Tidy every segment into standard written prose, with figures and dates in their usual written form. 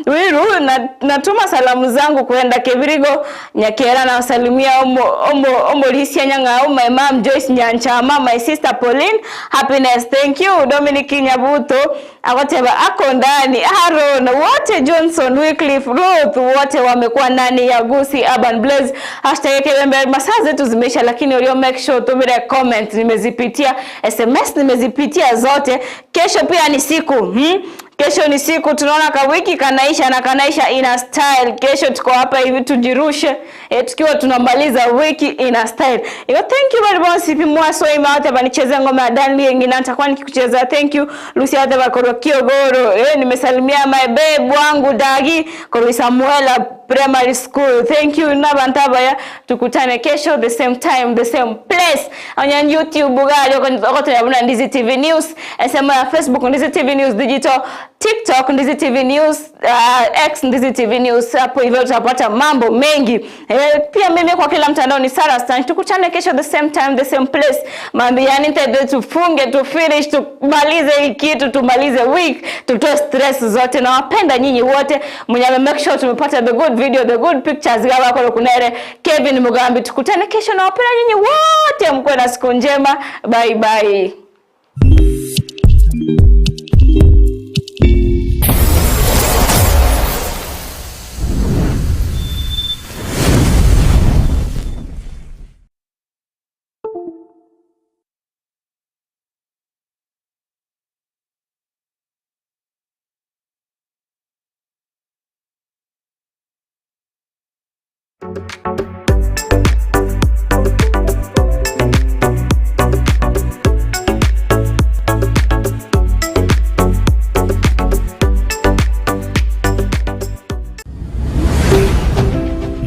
Ruiru na, natuma salamu zangu kwenda Kebirigo Nyakera nasalimia omo, omo, omorisia Nyang'au my mom Joyce Nyanchama my sister Pauline Happiness thank you Dominic Nyabuto Agoteba ako ndani Aaron wote Johnson Wycliffe Ruth wote wamekuwa ndani ya Gusii Urban Blaze hashtag ekebembe masaa zetu zimeisha lakini ulio make sure utumire comment nimezipitia SMS nimezipitia zote kesho pia ni siku hmm? Kesho ni siku tunaona ka wiki kanaisha na kanaisha ina style. Kesho tuko hapa hivi tujirushe e, tukiwa tunamaliza wiki ina style. Yo, thank you very much sipi mwaso ima wote banicheze ngoma ya Danley ngina nitakuwa nikikucheza. Thank you Lucy wote bakorwa Kiogoro. Eh, nimesalimia my babe wangu Dagi korwa Samuela Primary School. Thank you nabantabaya tukutane kesho the same time the same place. Onya YouTube gari okotoya buna Ndizi TV News, esema ya Facebook Ndizi TV News Digital, TikTok Ndizi TV News, uh, X Ndizi TV News. Hapo hivyo utapata mambo mengi. Eh, pia mimi kwa kila mtandao ni Sarah Stan. Tukutane kesho the same time the same place. Mambi yani nitabe tufunge tu finish tumalize hii kitu tumalize week tutoe stress zote. Nawapenda nyinyi wote. Mwenye ame make sure tumepata the good video the good pictures gaba kwa kunere Kevin Mugambi. Tukutane kesho, nawapenda nyinyi wote, mkuwe na siku njema. Bye bye.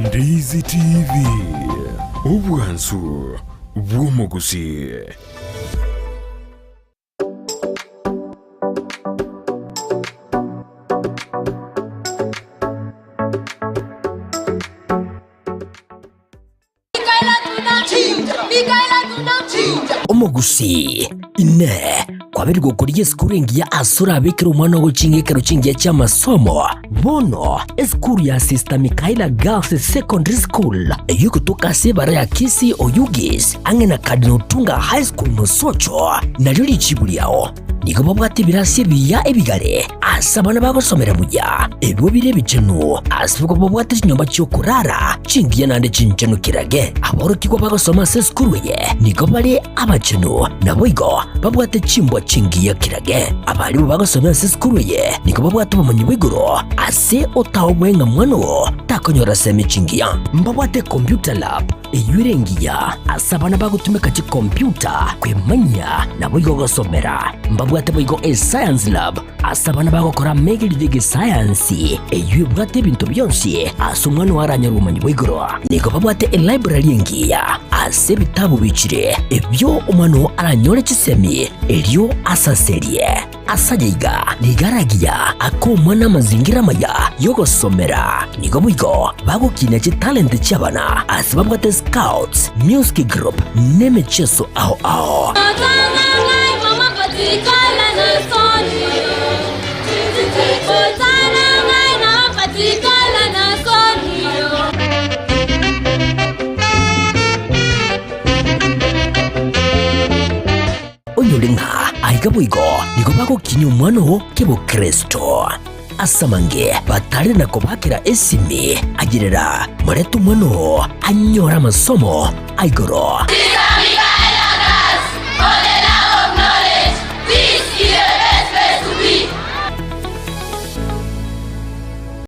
Ndizi TV, obwansu bw'omogusii. Omogusii, Inee! Kwabeire gokorigia esukuru engiya ase orabekere omwana ogo ching'ekero chingiya chi'amasomo? Bono, esukuru ya Sister Michaela Girls Secondary School, eyio egotoka ase ebara ya Kisii Oyugis, ang'e na Cardinal Otunga High School Mosocho, nario richibu riao. Nigo babwate ebirasi ebiya ebigare ase abana bagosomera buya, ebio bire ebichenu, ase igo babwate chinyomba chi'okorara chingiya naende chinchenu kirage. Aborokigwa bagosoma ase esukuru eye nigo bare abachenu, naboigo babwate chimbwa chingiya kirage. Abarimu bagosomera ase esukuru eye nigo babwate obomanyi bwa igoro ase otaobwe ng'a mwana oo takonyora semi chingiya. Mbabwate computer lab Eyio ere engiya ase abana bagotumeka chikompyuta kwemanyia naboigo gosomera. Mbabwate boigo escience lab ase abana bagokora amegerio y'egesayansi eyio ebwate ebinto bionsi ase omwana oo aranyore obomanyi bwa igoro. Nigo babwate elibrary engiya ase ebitabu bichire ebio omwana oo aranyore chisemi erio asaserie. Ase ayaiga nigo aragiya ake omwana amazingira amaya y'ogosomera. Nigo boigo bagokinia chitalenti chi'abana ase babwate scouts, music group n'emecheso ao ao. Onyore ng'a aiga boigo nigo bagokinyia omwana oo kebokristo. Ase amange batare na kobakera esimi, ayerera, morete omwana oo anyore amasomo a igoro.